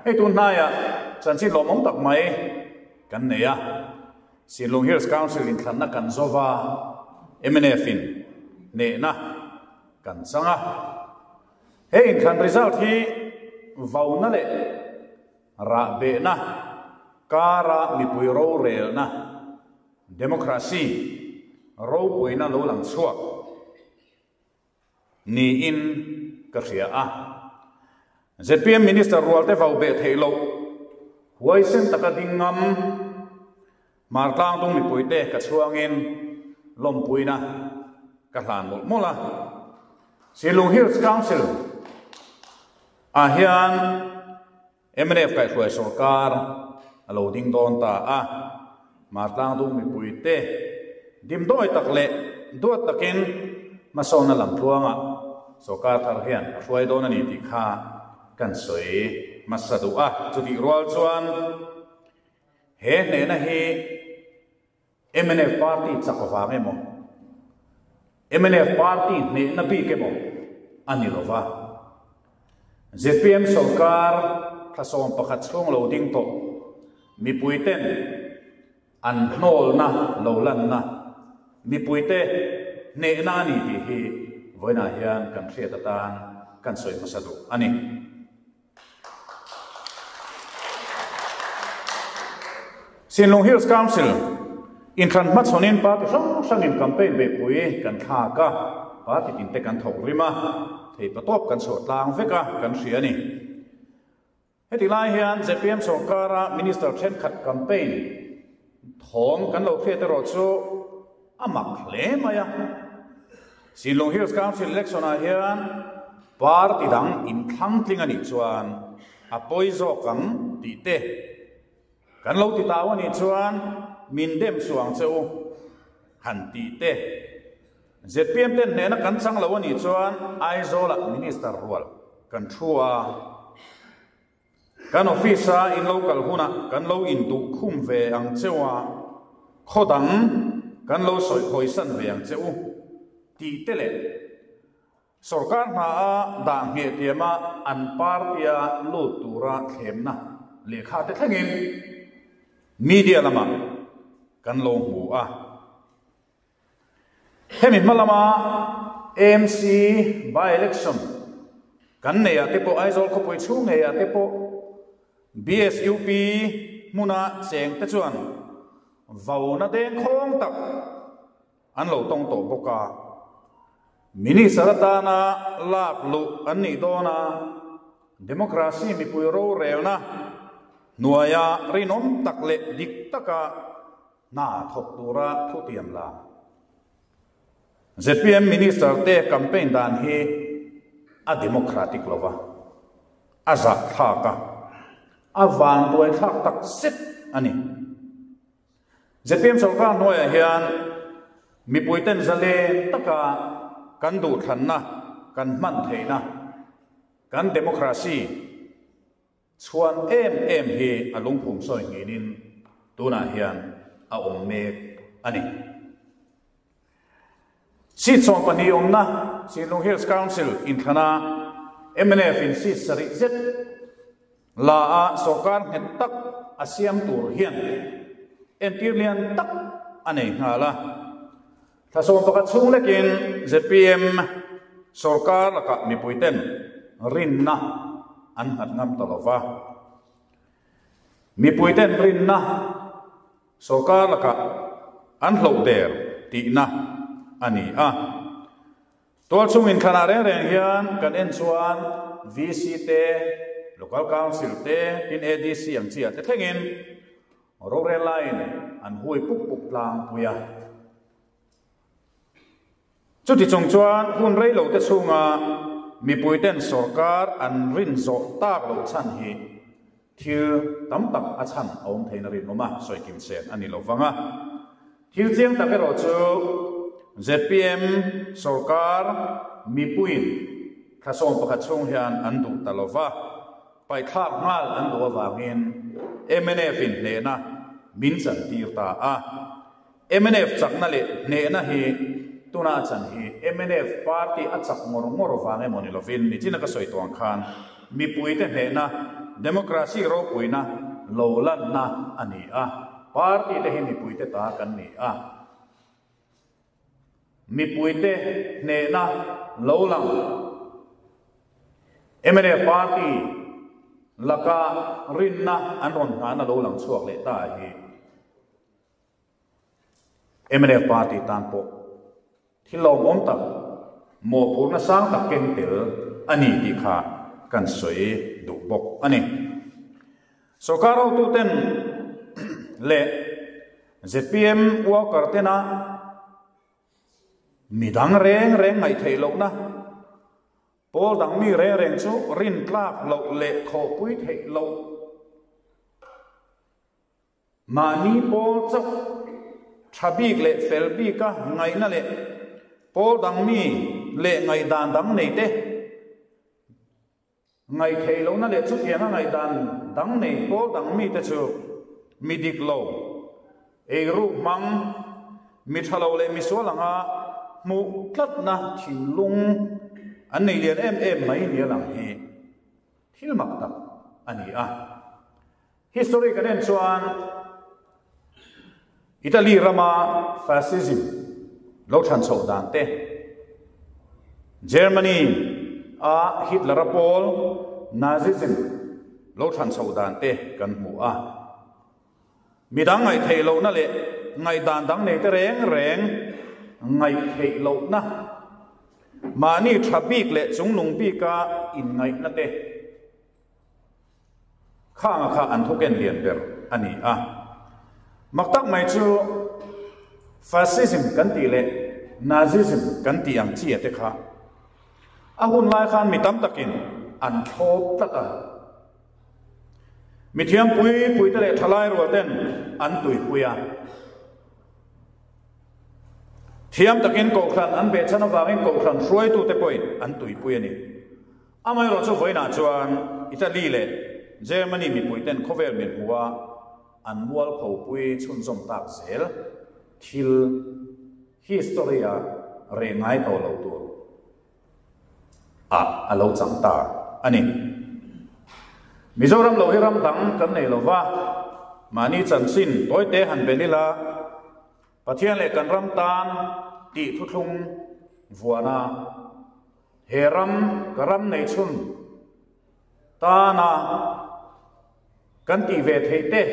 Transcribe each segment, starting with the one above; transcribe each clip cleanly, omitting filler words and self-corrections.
Hei tun hnaiah chanchin lawmawm tak mai kan nei a, Sinlung Hills Council inthlanna kan zova mnf in hnehna kan chang a. He inthlan result hi vauna leh rahbehna kara mipui rorelna, democracy, ropuina lo lang chhuak Niin ka hria a. Zpm Minister rualte vau beh theih loh, huaisen taka ding ngam Hmartlang dung mipuite ka chhuangin lawmpuina ka hlan mawlh mawlh a. Silung Hills Council ah hian mnf kaihhruai sorkar a lo ding dawn ta a. Hmartlang dung mipuite dimdawi tak leh duat takin hmasawnna lam tluangah sorkar thar hian a hruai dawn a ni tih kha kan sawi hmasa duh a. Chutih rual chuan he hnehna hi mnf party chak vang emaw, mnf party hnehna bik emaw a ni lo va. Zpm sorkar thlasawm pakhat chhung lo ding tawh mipuiten an hnawlna lo lanna, mipuite hnehna a ni tih hi vawiinah hian kan hriat atan kan sawi hmasa duh a ni. Sinlung Hills Council inthlan hmachhawnin party hrang hrangin campaign beihpui kan thlak a, party tinte kan thawk rim a, theihpatawp kan chhuah tlang vek a kan hria a ni. Heti lai hian zpm sorkara minister thenkhat campaign thawm kan lo hriat erawh chu a mak hle mai a. Sinlung Hills Council election ah hian party dang inthlang tling a nih chuan a pawi zawk ang tih te kan lo ti tau a nih chuan min dem suh ang che u han tih te zpm ten hnehna kan chang lo a nih chuan Aizawl ah minister rual kan thu a. Kan office-a in lo kal hunah kan lo induh khum ve ang cheu a, khaw dang kan lo sawi hawisan ve ang che u tih te leh sorkar hna-a dah ngheh tiama an party-a lut tura thlemna lehkha te thlengin media lamah kan lo hmu a. Hemi hma lama AMC by-election kan neihah te pawh Aizawl khawpui chhung ngeiah te pawh BSUP hmuna cheng te chuan vauna dengkhawng tak an lo tawng tawh bawk a. Minister atana lak luh an nih dawn a, democracy mipui rorelna hnuaia rinawm tak leh dik taka Hna thawk tura thutiam la. Zpm Minister te campaign dan hi a democratic lo va, a zahthlak a, a vanduaithlak tak zet a ni. Zpm sorkar hnuaiah hian mipuiten zalen taka kan duhthlanna kan hman theihna, kan democracy, Chhuan em em hi a lungphum sawi nginin tunah hian a awm mek a ni. Seat 12 awmna Sinlung Hills Council inthlana mnf in seat sarih zet la a sawrkar nghet tak a siam tur hian entir lian tak a nei nghal a. Thla 11 chhung lekin zpm sawrkar lakah mipuiten rinna an nghat ngam ta lo va. Mipuiten rinna sawrkar lakah an hloh der tihna a ni a. Tualchhung inthlanah reng reng hian kan en chuan VC te, Local Council te, tin ADC ang chiah te thlengin Rorel laiin an hui puk puk tlangpui a. Chuti chung chuan hun rei lo te chhunga mipuiten sorkar an rin zawh tak loh chhan hi thil tam tak a chhan a awm theiin a rinawm a, sawi kim sen a ni lo vang a. Thil chiang tak erawh chu zpm sorkar mipuiin thla 11 chhung hian an duh ta lo va. Paithlak nghal an duh avangin mnf in hnehna min chantir ta a. Mnf chakna leh hnehna hi tuna a chan hi mnf party a chak ngawr ngawr vang emaw ni lovin nichina ka sawi tawh ang khan mipuite hnehna Democracy ropuina lo lanna a ni a. Party te hi mipuite ta kan ni a. Mipuite hnehna lo lang mnf party laka rinna an rawn nghahna lo lang chhuak leh ta hi mnf party tan pawh thil lawmawm tak, mawhphurhna sang tak keng tel a ni tih kha kan sawi duh bawk a ni. Sorkar hotuten leh zpm worker tena midang reng reng ngaihtheih lohna pawl dang mi reng reng chu rintlak loh leh thawhpui theih loh Mahni pawl chauh tha bik leh fel bika ngaihna leh pawl dang mi leh ngaihdan dang nei te Ngaihtheih lohna leh chutianga ngaihdan dang nei pawl dang mite chu mi dik lo, eiruk hmang, mi tha lo leh misual anga hmuh tlatna thinlung an nei lian em em mai nia lang hi thil mak tak a ni a. History kan en chuan Italy rama fascism lo than chhoh dan te, Germany a Hitler-a pawl Nazism lo than chhoh dan te kan hmu a. Midang ngaihtheih lohna leh ngaihdan dang nei te reng reng ngaihtheih lohna, mahni tha bik leh chungnung bika inngaihna te, Khanga kha an thuken lian ber a ni a. Mak tak mai chu Fascism kan tih leh Nazism kan tih ang chi te kha a hun lai khan mi tam takin an thlawp tlat a. Mi thiam pui pui te leh thalai rual ten an tuipui a. Thiam takin kohhran an behchhan avangin kohhran hruaitute pawhin an tuipui a ni. Amaherawh chu vawiinah chuan Italy leh Germany mipuiten khawvel min hmu a, an mualphopui chhunzawm tak zel thil history-a reh ngai tawh lo tur ah a lo chang ta a ni. Mizoram lo hi ram dang kan nei lo va, mahni chanchin tawite han bel ila, Pathian leh kan ram tan tih thuthlung vuana He ram, ka ram nei chhun tana kan tih ve theih te,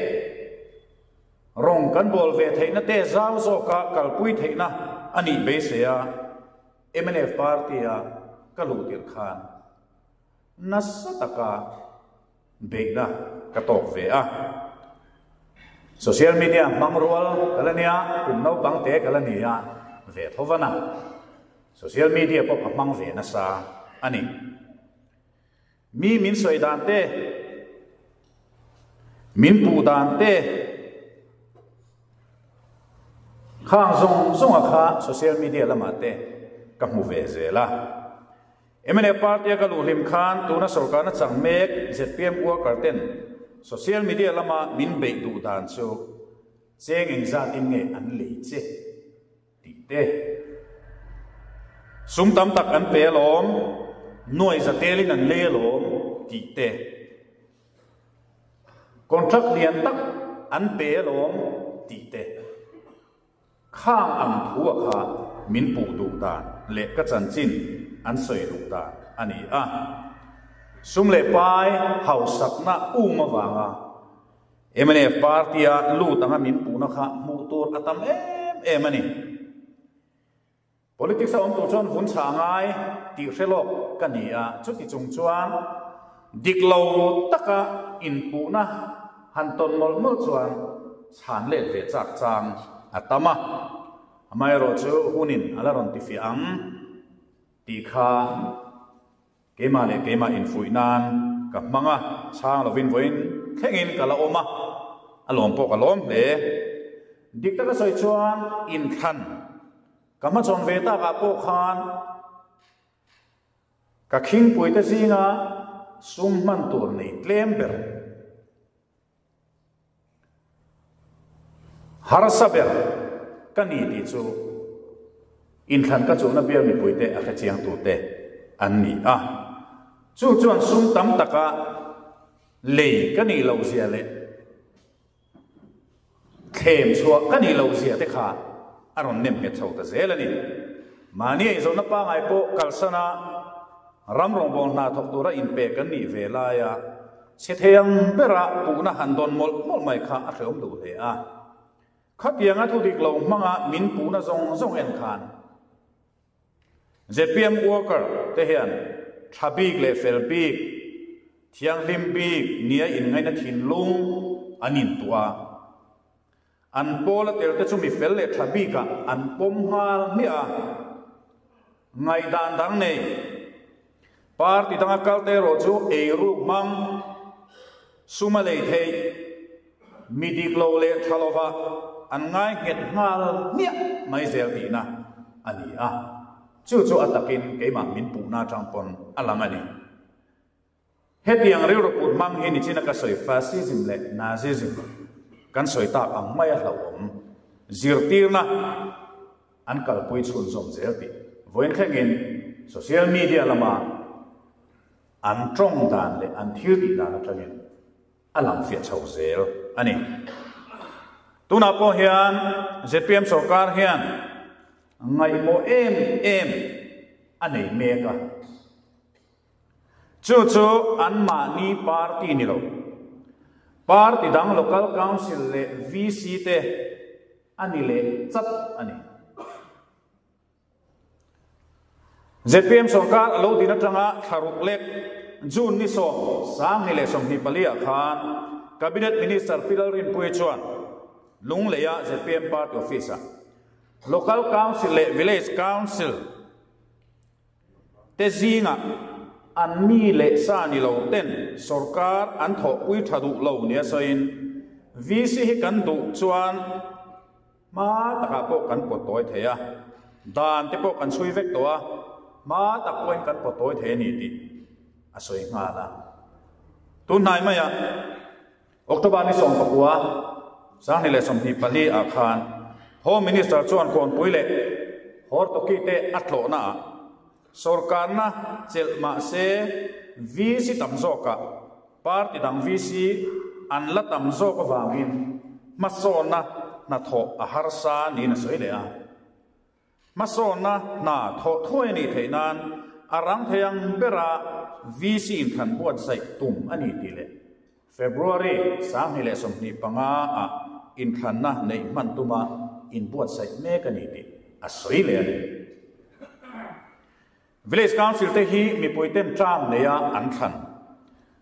rawng kan bawl ve theihna te zau zawka kalpui theihna a nih beisei a, mnf party-a ka luh tirh khan nasa taka Beihna ka tawk ve a. Social media hmang rual ka la nia, kum naupang te ka la ni a, ve tho van a. Social media pawh ka hmang ve nasa a ni. Mi min sawi dan te, min puh dan te, khang zawng zawnga kha social media lamah te ka hmu ve zel a. Mnf party-a ka luh hlim khan tuna sorkarna chang mek zpm worker ten social media lama min beih duh dan chu cheng engzat in nge an lei che tih te, sum tam tak an pe alawm, nuai za telin an lei alawm tih te, contract lian tak an pe alawm tih te. Khang ang thua kha min puh duh dan leh ka chanchin an sawi duh dan a ni a. Sum leh pai hausakna um avanga mnf party-a lut anga min puhna kha hmuh tur a tam em em a ni. Politics a awm tur chuan vun chhah ngai tih hre lawk ka ni a, chuti chung chuan dik lo taka inpuhna han tawn mawlh mawlh chuan chhan let ve chak chang a tam a, amaherawhchu hunin a la rawn tifiah ang tih kha Keimah leh keimah infuih nan ka hmang a, chhang lovin vawiin thlengin ka la awm a, a lawm pawh ka lawm hle. Dik taka sawi chuan inthlan ka hmachhawn ve takah pawh khan ka khingpuite zinga sum hman tur nei tlem ber. Harsa ber ka ni tih chu inthlan ka chuhna bial mipuite a hrechiang tute an ni a. Chu chuan sum tam taka Lei ka nih loh zia leh thlem chhuah ka nih loh zia te kha a rawn nem nghet chho ta zel a ni. Mahni eizawnna pangngai pawh kalsan a ram rawngbâwl hna thawk tura inpe kan nih ve laia chhe thei ang bera puhna han dawn mawlh mawlh mai kha a hrehawm duh hle a. Khatianga thu dik lo hmanga min puhna zawng zawng en khan Zpm worker te hian tha bik leh fel bik, thianghlim bik nia inngaihna thinlung an intuah a. An pawl a tel te chu mi fel leh tha bikah an pawm nghal hmiah a. Ngaihdan dang nei, party danga kal te erawh chu eiruk hmang, sum a lei theih, Mi dik lo leh tha lova an ngai nghet nghal hmiah mai zel tihna a ni a, chu chu a takin keimah min puhna atang pawn a lang a ni. Hetiang rilru put hmang hi nichina ka sawi Fascism leh Nazism kan sawi tak ang maia hlauhawm zirtirna an kalpui chhunzawm zel tih vawiin thlengin social media lama an tawng dan leh an thil tih dan atangin a lang fiah chho zel a ni. Tunah pawh hian zpm sorkar hian ngaihmawh em em a nei mek a. Chu chu anmahni party ni lo, party dang local council leh VC te a ni leh chat a ni. Zpm sorkar a lo din atanga thla ruk lek June ni sawm, 2024 ah khan Cabinet Minister Pi Lalrinpuii chuan Lungleia zpm Party Office ah Local Council leh Village Council te zingah an mi leh sa ni lo ten sorkar an thawhpui tha duh lo nia sawiin VC hi kan duh chuan Hma takah pawh kan pawt tawi thei a, dan te pawh kan chhui vek tawh a, hma tak pawhin kan pawt tawi thei a ni tih a sawi nghal a. Tun hnai maiah October ni 19, 2024 ah khan Home Minister chuan Kawnpui leh Hortoki te a tlawhna ah sorkarna chelh mah se VC tam zawkah Party dang VC an la tam zawk avangin hmasawnna hnathawh a harsa niin a sawi leh a. Hmasawnna hna thawh thuai a nih theih nan a rang thei ang bera VC inthlan buatsaih tum a ni tih leh February 2025 ah inthlanna neih hman tuma inbuatsaih mek a ni tih a sawi leh a ni. Village Council te hi mipui ten term neia an thlan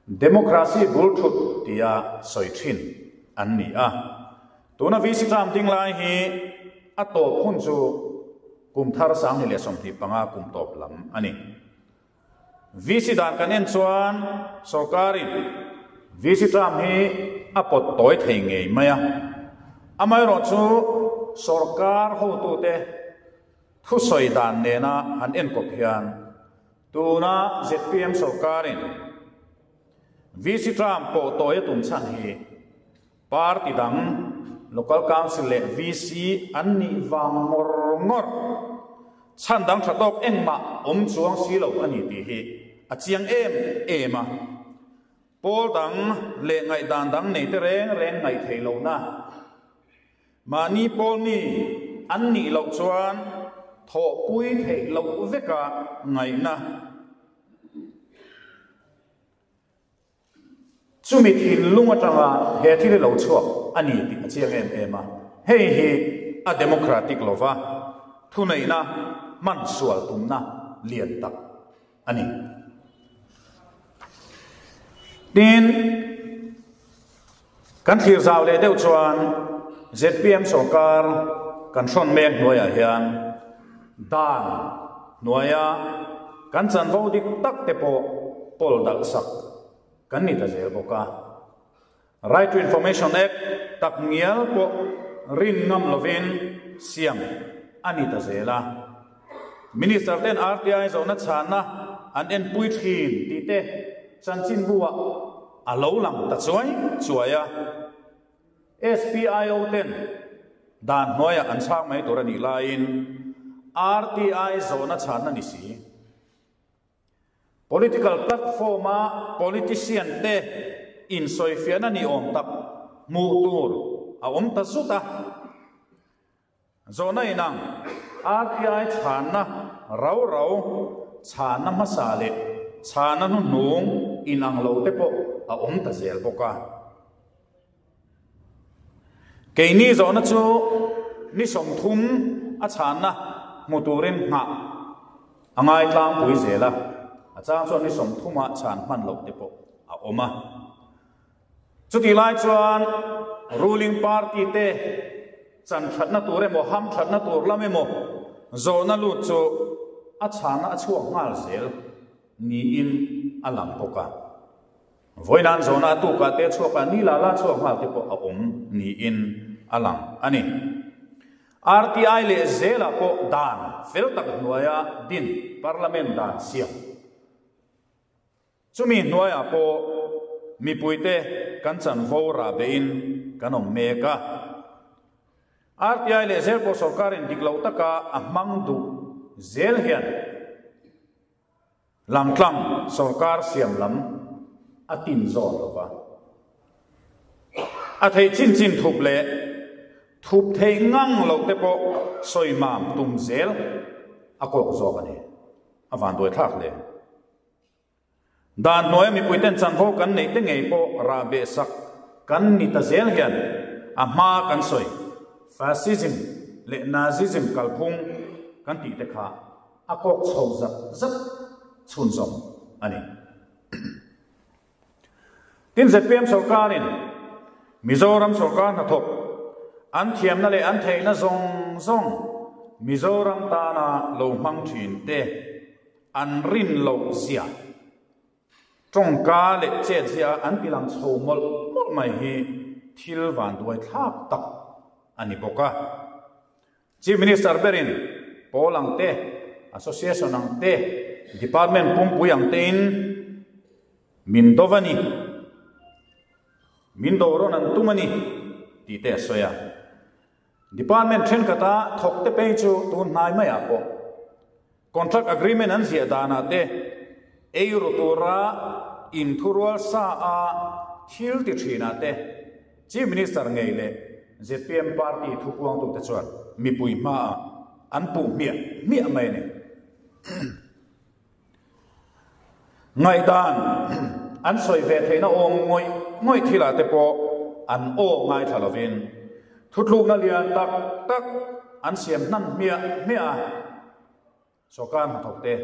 Democracy bul thut tia sawi thin an ni a. Tuna VC term ding lai hi a tawp hun chu kum thar 2025 kum tawp lam a ni. VC dan kan en chuan sorkarin VC term hi a pawt tawi thei ngei mai a. Amaherawhchu sorkar hotute Thusawi dan nena han enkawp hian tuna zpm sorkarin VC term pawh tawi a tum chhan hi party dang Local Council leh VC an nih vang ngawr ngawr chhan dang tha tawk engmah awm chuang si lo a ni tih hi a chiang em em a. Pawl dang leh ngaihdan dang nei te reng reng ngaih theih lohna Mahni pawl mi an nih loh chuan thawhpui theih loh veka ngaihna. Chumi thinlung atanga he thil hi lo chhuak a ni tih a chiang em em a. Hei hi a democratic lova thuneihna hman sual tumna lian tak a ni. Tin, kan thlir zau leh deuh chuan zpm sorkar kan hrawn mek hnuaiah hian dan hnuaia kan chanvo dik tak te pawh pawl dalh sak kan ni ta zel bawk a. Right to Information Act tak ngial pawh rin ngam lovin siam a ni ta zel a. Minister ten RTI zawhna chhanna an enpui thin tih te chanchinbu ah a lo lang ta chuai chuai a. SPIO ten dan hnuaiah an chhang mai tur a nih laiin RTI zawhna chhanna ni si. Political platform-a politician te. insawifiahna ni awm tak hmuh tur a awm ta zut a. Zawhna inang RTI chhanna rau rau chhanna hmasa leh chhanna hnuhnung inang lo te pawh a awm ta zel bawk a. Keini zawhna chu ni 30 a chhanna hmu turin nghah a ngai tlangpui zel a, a chang chuan ni 30 ah chhan hman loh te pawh a awm a. Chutih lai chuan ruling party te chan thatna tur emaw ham thatna tur lam emaw zawhna lut chu a chhanna a chhuak nghal zel niin a lang bawk a. Vawinan zawhna a tukah te chhuak a, ni la la chhuak nghal te pawh a awm niin a lang a ni. RTI leh zelah pawh dan fel tak hnuaia din parliament dan siam. Chumi hnuaiah pawh mipuite kan chanvo rah beiin kan awm mek a. RTI leh zel pawh sorkarin dik lo taka a hmang duh zel hian langtlang sorkar siam lam a tin zawn lo va. A theih chin chin thup leh thup theih ngang loh te pawh sawi mam tum zel a kawk zawk a ni. A vanduai thlak hle. Dan hnuaia mipuiten chanvo kan neih te ngei pawh rah beh sak kan ni ta zel hian a hma kan sawi fascism leh nazism kalphung kan tih te kha a kawk chho zat zat chhunzawm a ni. Tin ZPM sorkarin Mizoram sorkar hnathawk an thiamna leh an theihna zawng zawng Mizoram tana lo hmang thin te an rin loh zia, tawngka leh chet zia an ti lang chho mawlh mawlh mai hi thil vanduai thlak tak a ni bawk a. Chief Minister berin pawl ang te, association ang te, department pumpui ang tein min do va ni, min do rawn an tum a ni tih te a sawi a. Department thenkhat-a thawk te peng chu tun hnai maiah pawh contract agreement an ziah danah te ei ru tura inthurual sa a thil ti thinah te Chief Minister ngei leh ZPM party thupuangtute chuan mipui hmaah an puh hmiah hmiah mai a ni. Ngaihdan an sawi ve theihna awm ngawih ngawih thilah te pawh an aw ngaithla lovin thutlukna lian tak tak an siam hnan hmiah hmiah a. Sorkar hnathawkte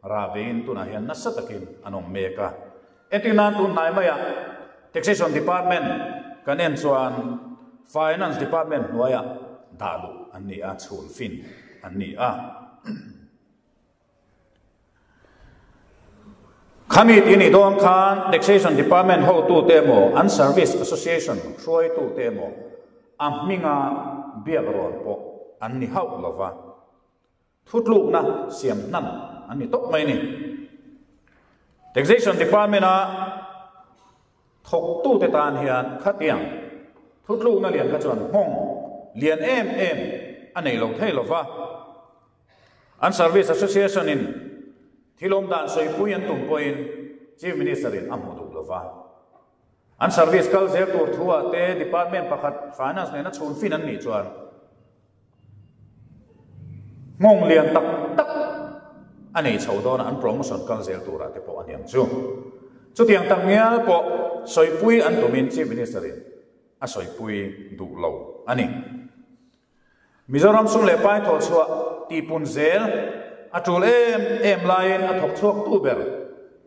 rah beiin tunah hian nasa takin an awm mek a. Entir nan tun hnai maiah Taxation Department kan en chuan Finance Department hnuaiah dah luh an ni a, chhun fin an ni a. Khami tih nih dawn khan Taxation Department hotute emaw an Service Association hruaitute emaw a hminga biak rawn pawh an ni hauh lova. Thutlukna siam hnan an ni tawp mai a ni. Taxation Department-a thawktute tan hian khatiang thutlukna lian kha chuan nghawng lian em em a nei lo thei lo va. An Service Association-in thil awm dan sawipui an tum pawhin Chief Minister-in a hmu duh lo va. An service kal zel tur thu-ah te department pakhat finance nena chhun fin an nih chuan Nghawng lian tak tak a nei chho dawn a, an promotion kal zel turah te pawh a niang chu. Chutiang tak ngial pawh sawipui an tumin Chief Minister-in a sawipui duh lo a ni. Mizoram sum leh pai thawh chhuah tihpun zel a tul em em laiin a thawk chhuak tu ber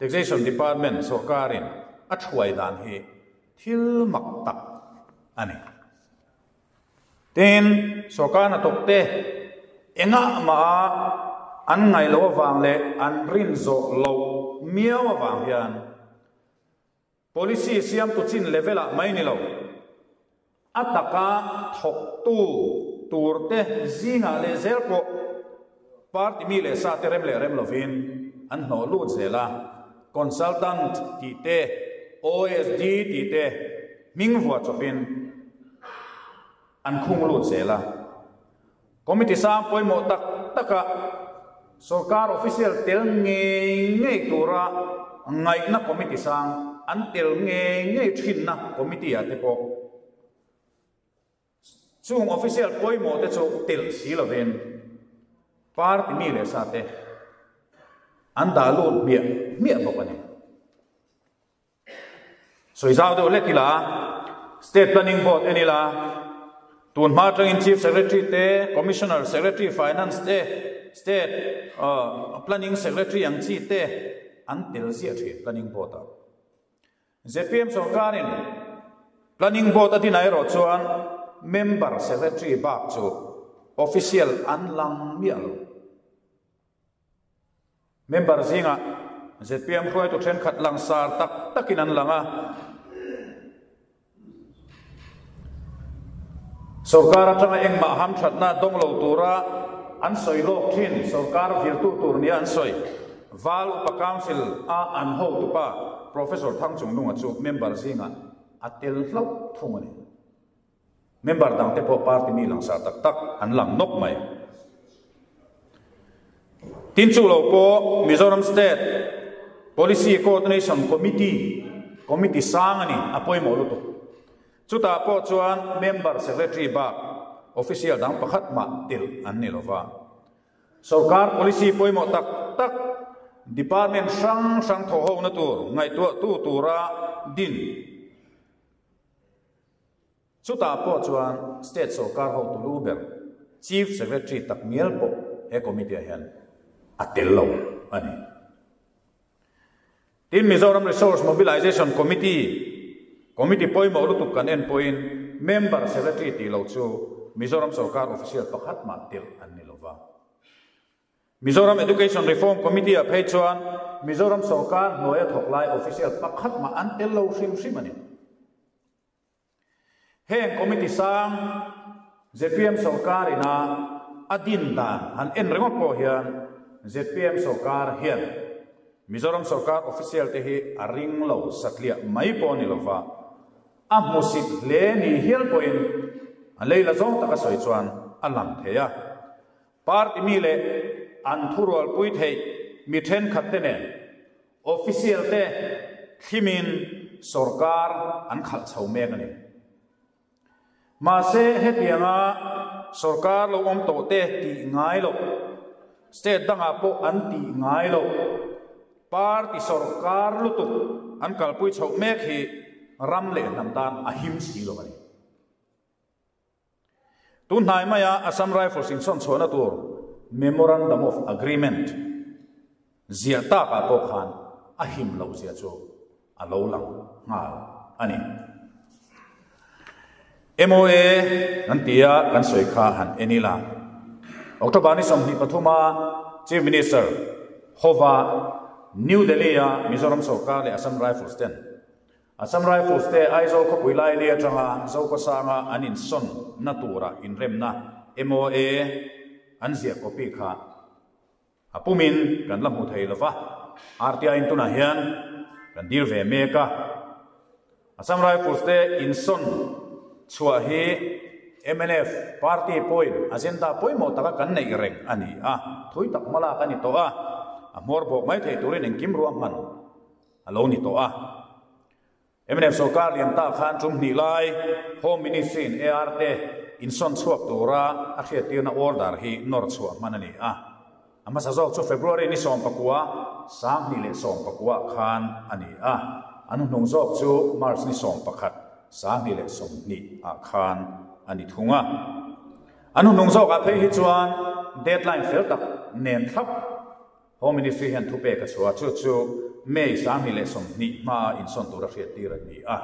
Taxation Department sorkarin a thuai dan hi thil mak tak a ni. Tin, sorkar hnathawkte engah mah an ngaih loh avang leh an rin zawh loh miau avang hian policy siamtu chin level-ah mai ni lo, a taka thawktu turte zingah leh zel pawh party mi leh sate rem leh rem lovin an hnawh lut zel a, consultant tih te, OSD tih te hming vuah chawpin an khung lut zel a. Committee sang pawimawh tak taka sorkar official tel ngei ngei tura ngaihna committee sang an tel ngei ngei thinna committee ah te pawh chung official pawimawh te chu telh si lovin party mi leh sa te an dah lut hmiah hmiah bawk a ni. Sawi zau deuh hlek ila, State Planning Board en ila, tun hma atangin Chief Secretary te, Commissioner, Secretary Finance te, State Planning Secretary ang chi te an tel ziah thin Planning Board ah. Zpm sorkarin Planning Board a dinah erawh chuan Member Secretary bak chu official an lang miah lo. Member zingah zpm hruaitu thenkhat langsar tak takin an lang a. Sorkar atanga engmah hamthatna dawng lo tura an sawi lawk thin sorkar viltu tur nia an sawi Val Upa Council a an hotupa Professor Thangchungnunga chu member zingah a tel hlauh thung a ni. Member dangte pawh party mi langsar tak tak an lang nawk mai. Tin chu lo pawh Mizoram State Policy Coordination Committee, committee sang a ni, a pawimawh lutuk. Chutah pawh chuan member secretary bak official dang pakhat mah telh an ni lova. Sorkar policy pawimawh tak tak department hrang hrang thawhhona tur ngaihtuahtu tura din Chutah pawh chuan State sorkar hotu lu ber Chief Secretary tak ngial pawh he committee ah hian a tel lo a ni. Tin, Mizoram Resource Mobilization Committee, committee pawimawh lutuk kan en pawhin member secretary tih loh chu Mizoram sorkar official pakhat mah tel an ni lova. Mizoram Education Reform Committee ah phei chuan Mizoram sorkar hnuaia thawk lai official pakhat mah an tel lo hrim hrim a ni. Heng committee sang zpm sorkar ina a din dan han en ringawt pawh hian zpm sorkar hian Mizoram sorkar official te hi a ring lo satliah mai pawh a ni lova, a hmusit hle ni hial pawhin a leila zawng taka sawi chuan a lang thei a. Party mi leh an thurualpui theih mi thenkhat te nen official te thlimin sorkar an khalh chho mek a ni. Mahse hetianga sorkar lo awm tawh te tih ngai loh, state dangah pawh an tih ngai loh, party sorkar lutuk an kalpui chhoh mek hi ram leh hnam tan a him si lo a ni. Tun hnai maia Assam Rifles insawn chhuahna tur Memorandum of Agreement ziah takah pawh khan a him loh zia chu a lo lang nghal a ni. MOA kan tia kan sawi kha han en ila. October ni 23 a Chief Minister hova New Delhi-a Mizoram sorkar leh Assam Rifles ten Assam Rifles te Aizawl khawpui laili atanga Zokhawsanga an insawn na tura inremna MOA an ziah copy kha a pumin kan la hmu thei lova, RTI in tunah hian kan dil ve mek a. Assam Rifles te insawn chhuah hi mnf party pawhin agenda pawimawh taka kan neih reng a ni a, thui tak hma lak a ni tawh a, a hmawr bawk mai thei turin engkim ruahman a lo ni tawh a. Mnf sorkar lian ta khan tum hnih lai Home Ministry in AR te insawn chhuak tura a hriattirna order hi nawr chhuah hman a ni a. A hmasa zawk chu February ni 19, 2019 khan a ni a, a hnuhnung zawk chu March ni 11, 2020 ah khan a ni thung a. A hnuhnung zawkah phei hi chuan deadline fel tak nen thlap Home Ministry hian thupek a chhuah a, chu chu May 2020 hmaa insawn tura hriattir an ni a.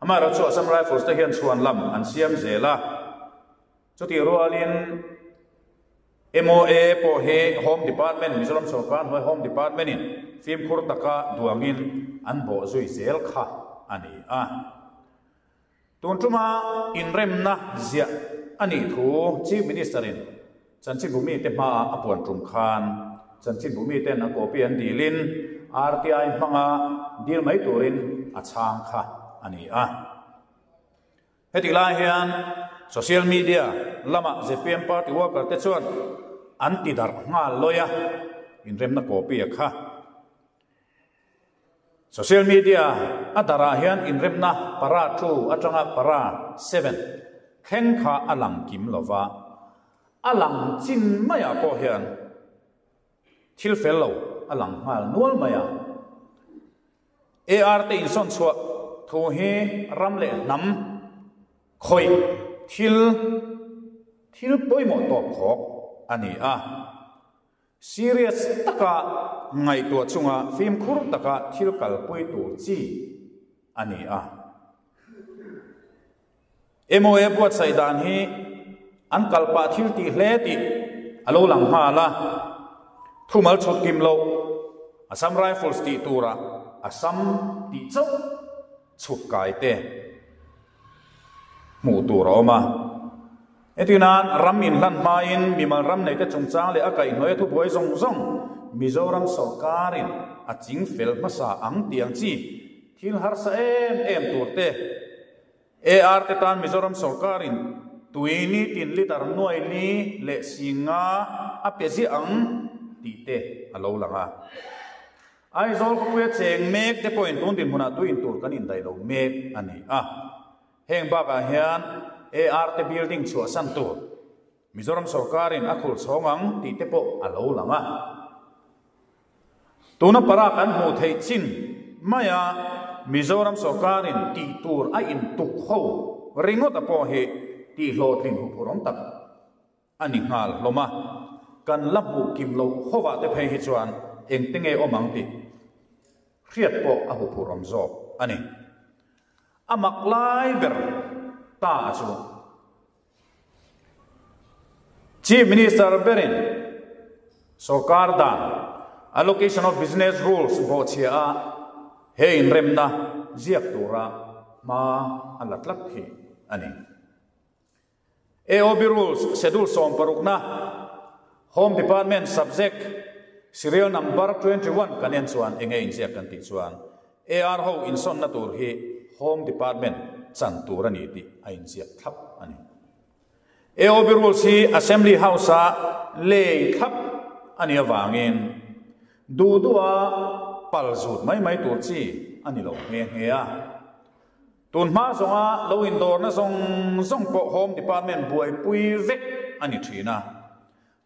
Amaherawhchu Assam Rifles te hian chhuan lam an siam zel a, chutih rualin MOA pawh hi Home Department, Mizoram sorkar hnuai Home Department in fimkhur taka duangin an bawh zui zel kha a ni a. Tun tuma inremna ziah a nih thu Chief Minister in chanchinbu mite hmaah a puan tum khan chanchinbu miten a copy an dilin RTI hmanga dil mai turin a chhang kha a ni a. Heti lai hian social media lama zpm party worker te chuan an ti darh nghal lawi a, inremna copy a kha. Social media a darah hian inremna para 2 atanga para 7 thleng kha a lang kim lova, a lang chin maiah pawh hian thil fel lo a lang nghal nual mai a. AR te insawn chhuah thu hi ram leh hnam khawih thil thil pawimawh tawp khawk a ni a. Serious taka ngaihtuah chunga fimkhur taka thil kalpui tur chi a ni a. MOA buatsaih dan hi an kalpah thil tih hle tih a lo lang nghal a, thumal chhut kim loh Assam Rifles tih turah Assam tih chauh chhut kai te hmuh tur a awm a. Hetinan ram inhlan hmain mimal ram neite chungchang leh a kaihhnuaia thubuai zawng zawng Mizoram sawrkarin a ching fel hmasa ang tih ang chi thil harsa em em tur te AR te tan Mizoram sawrkarin tui nitin litre nuai li leh singa a pe ziah ang tih te a lo lang a. Aizawl khawpuia cheng mek te pawhin tun dinhmunah tui in tur kan indaih lo mek a ni a. Heng bakah hian AR te building chhuahsan tur Mizoram sawrkarin a khur chhawng ang tih te pawh a lo lang a. Tuna para kan hmuh theih chin maia Mizoram sawrkarin tih tur a intuk ho ringawta pawh hi tih hlawhtlin huphurhawm tak a ni nghal hlawm a. Kan la hmuh kim loh hovah te phei hi chuan engte nge awm ang tih hriat pawh a huphurhawm zawk a ni. A mak lai ber ta chu. Chief Minister berin sawrkar dan Allocation of Business Rules bawhchhia a he inremna ziak tura hma a la tlat hi a ni. AOB Rules Schedule 16na Home Department Subject Serial Number 21 kan en chuan enge inziak kan tih chuan AR ho insawnna tur hi Home Department chan tur a ni tih a inziak thlap a ni. AOB Rules hi Assembly House-a lei thlap a nih avangin duh duha pal zut mai mai tur chi a ni lo nghe nghe a. Tun hma zawnga lo indawrna zawng zawng pawh Home Department buaipui vek a ni thin a.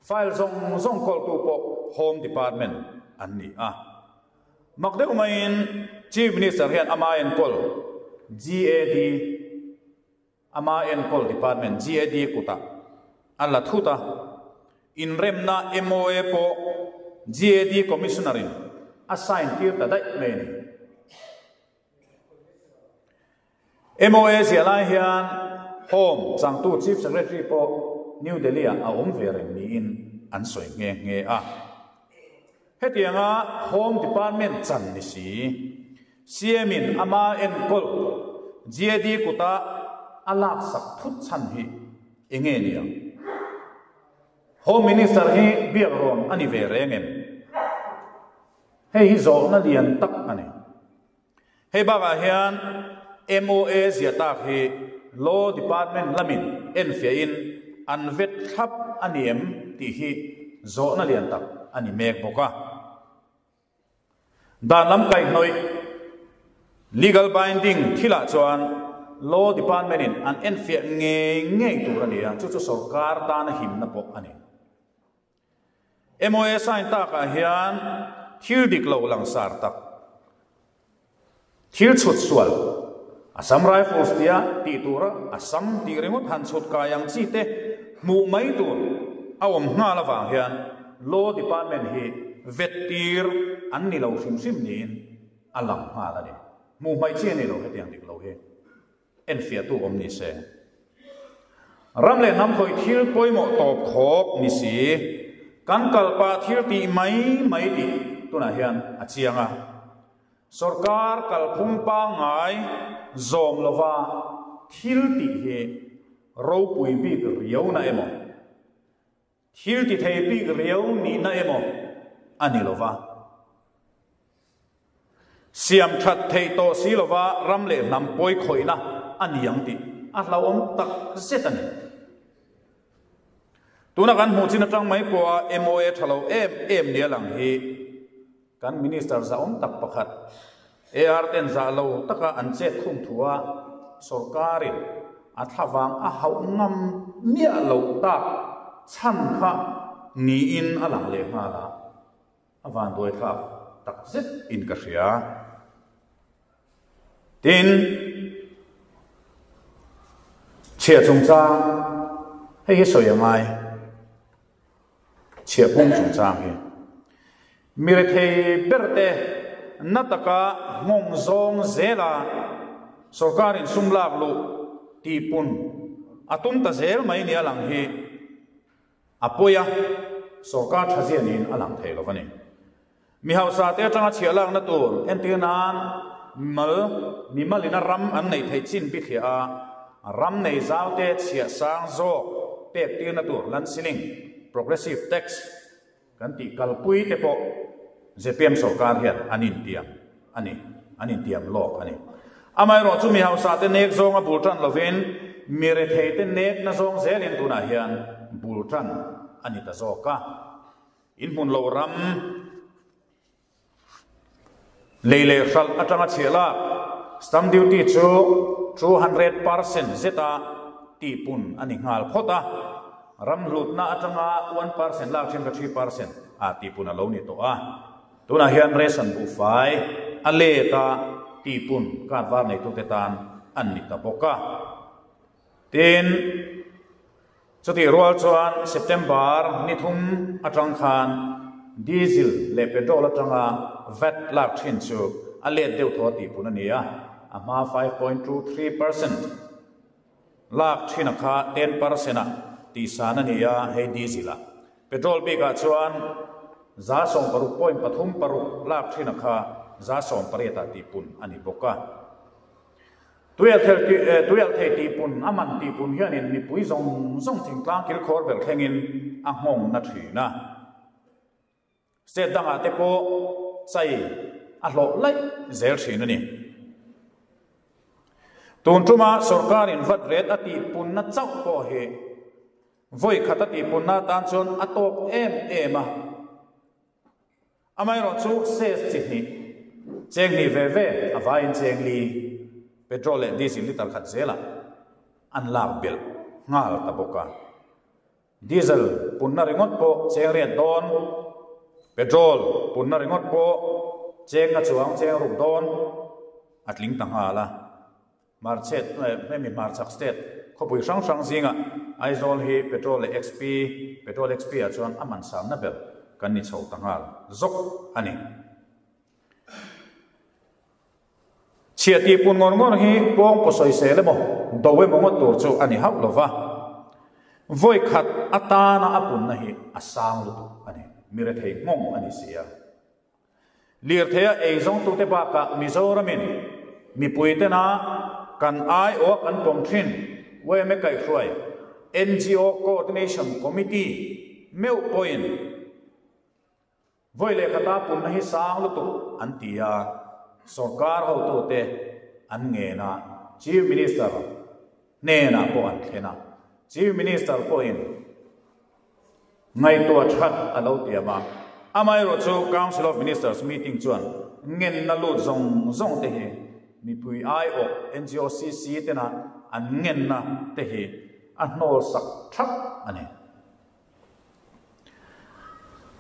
File zawng zawng kawltu pawh Home Department an ni a. Mak deuh maiin Chief Minister hian ama enkawl GAD, ama enkawl department GAD kutah a la thut a, inremna MOA pawh GAD Commissioner-in a sign tir ta daih mai a ni. MOA ziah lai hian Home changtu Chief Secretary pawh New Delhi-ah a awm ve reng niin an sawi nghe nghe a. Hetianga Home Department chan ni si, CM-in ama enkawl GAD kuta a laksak thut chhan hi enge ni ang? Home Minister hi biak rawn a ni ve reng em? Hei hi zawhna lian tak a ni. Hei bakah hian MOA ziah tak hi Law Department lamin enfiahin an vet thlap a ni em tih hi zawhna lian tak a ni mek bawk a. Dan lam kaihhnawih, legal binding, thilah chuan Law Department-in an enfiah ngei ngei tur a ni a, chu chu sorkar tana himna pawh a ni. MOA sign takah hian thil dik lo langsar tak, thil chhut sual, Assam Rifles tia tih tura Assam tih ringawt han chhut kai ang chi te hmuh mai tur a awm nghal avang hian Law Department hi vet tir an ni lo hrim hrim niin a lang nghal a ni. Hmuh hmaih chi a ni lo hetiang dik lo hi. Enfiahtu awm ni se. Ram leh hnam khawih thil pawimawh tawp khawp ni si, kan kalpah thil tih mai mai tih tunah hian a chiang a. Sorkar kalphung pangngai zawm lova thil tih hi ropui bik riauna emaw, Thil ti thei bik riau nihna emaw a ni lova, siam that theih tawh si lova ram leh hnam pawi khawihna a ni ang tih a hlauhawm tak zet a ni. Tuna kan hmuh chin atang mai pawha MOA tha lo em em nia lang hi kan Minister zahawm tak pakhat. AR ten zah lo taka an chet khum thua sorkarin a thlavang a hauh ngam miah loh tak chhan kha niin a lang leh nghal a, a vanduaithlak tak zet in ka hria. Tin, chhiah chungchang hei hi sawi a ngai. Chhiahpung chungchang hi mi rethei berte na taka nghawng zawng zela sorkarin sum lak luh tihpun a tum ta zel mai nia lang hi a pawi a, sorkar tha zia niin a lang thei lo a ni. Mi hausa te atanga chhiah lakna tur entir nan mimal mimalina ram an neih theih chin bithliah a, ram nei zau te chhiah sang zawk pek tirna tur land ceiling, progressive tax, kan tih kalpui te pawh zpm sorkar hian an intiam a ni, an intiam lawk a ni. Amaherawh chu mi hausa te nek zawnga bul tan lovin mi rethei te nekna zawng zelin tunah hian bul tan a ni ta zawk a. In hmun lo ram lei leh hralh atanga chhiah lak stamp duty chu 200% zeta tihpun a ni nghal phawt a, ram hlutna atanga 1% lak thin kha 3% ah tihpun a lo ni tawh a. Tunah hian ration buhfai a let a tihpun card var neitute tan an ni ta bawk a. Tin, Chutih rual chuan September ni thum atang khan Diesel leh Petrol atanga vat lak thin chu a let deuh thaw tih pun a ni a, a hma 5.23% lak thin a kha 10% ah tihsan a ni a, hei Diesel ah. Petrol bikah chuan 16.36 lak thin a kha 18% ah tihpun a ni bawk a. Tuialthei tihpun, a man tihpun hianin mipui zawng zawng thingtlang kilkhawr ber thlengin a nghawng na thin a. State dangah te pawh chai a hlawh laih zel thin a ni. Tun tuma sorkarin vat ret a tihpunna chauh pawh hi vawi khat a tihpunna atan chuan a tawk em em a. Amaherawh chu cess chi hnih, cheng hnih ve ve a vaiin cheng li, petrol leh diesel litre khat zelah an lak belh nghal ta bawk a. Diesel punna ringawt pawh cheng riat dawn, petrol punna ringawt pawh cheng nga chuang cheng ruk dawn a tling ta nghal a. Hmarchhet, hemi hmarchhak state khawpui hrang hrang zingah Aizawl hi petrol leh XP, petrol XP ah chuan a man samna ber kan ni chho ta nghal zawk a ni. Chhiah tih pun ngawr ngawr hi pawng paw sawisel emaw do emaw ngawt tur chu a ni hauh lo va, vawi khat atana a punna hi a sang lutuk a ni, mi rethei nghawng a ni si a. Lirtheia eizawngtute bakah Mizoramin mipui tena kan aiawha kan pawm thin yma kaihhruai ngo Coordination Committee meuh pawhin vawi lehkhata punna hi sang lutuk an ti a, sorkar hotute an ngen a, Chief Minister hnenah pawh an thlen a, Chief Minister pawhin Ngaihtuah that a lo tiam a, amaherawh chu Council of Ministers meeting chuan ngenna lut zawng zawng te hi mipui aiawh NGOCC tena an ngenna te hi a hnawl sak thap a ni.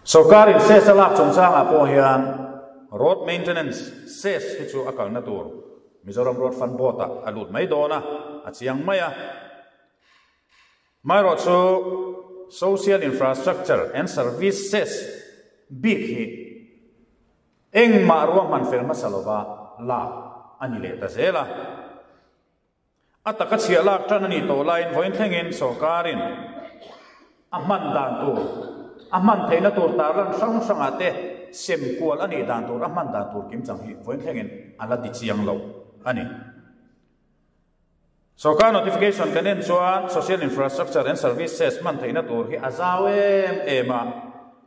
Sorkarin cess a lak chungchangah pawh hian road maintenance cess hi chu a kalna tur Mizoram Road Fund Board-ah a lut mai dawn a, a chiang mai a. Maherawh chu Social Infrastructure and Services bik hi engmah ruahman fel hmasa lova lak a ni leh ta zel a. A taka chhiah lak tan a nih tawh laiin vawiin thlengin sorkarin a hman dan tur, a hman theihna tur tarlan hrang hrangah te sem kual a nih dan tur, a hman dan tur kimchang hi vawiin thlengin a la ti chiang lo a ni. Sorkar notification kan en chuan Social Infrastructure and Services hman theihna tur hi a zau em em a,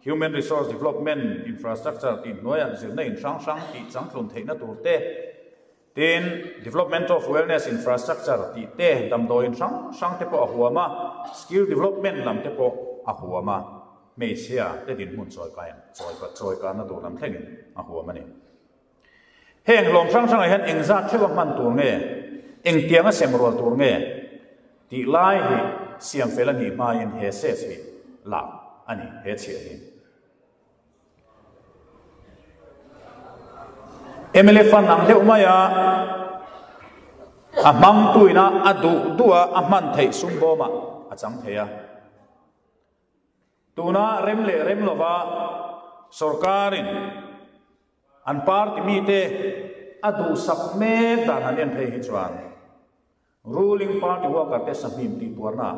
Human Resource Development Infrastructure tih hnuaiah zirna in hrang hrang tih changtlun theihna tur te, tin Development of Wellness Infrastructure tih te, damdawiin hrang hrang te pawh a huam a, Skill Development lam te pawh a huam a, hmeichhia te dinhmun chawikai chawikarna tur lam thlengin a huam a ni. Heng hlawm hrang hrangah hian engzat theuha hman tur nge, engtianga sem rual tur nge tih lai hi siam fel a nih hmain he cess hi lak a ni, he chhiah hi. Mla fund ang deuh maia a hmangtuina a duh duha a hman theih sum bawmah a chang thei a. Tuna rem leh rem lova sorkarin an party mite a duhsak mek dan han en phei hi chuan ruling party worker te sahmim tih puarna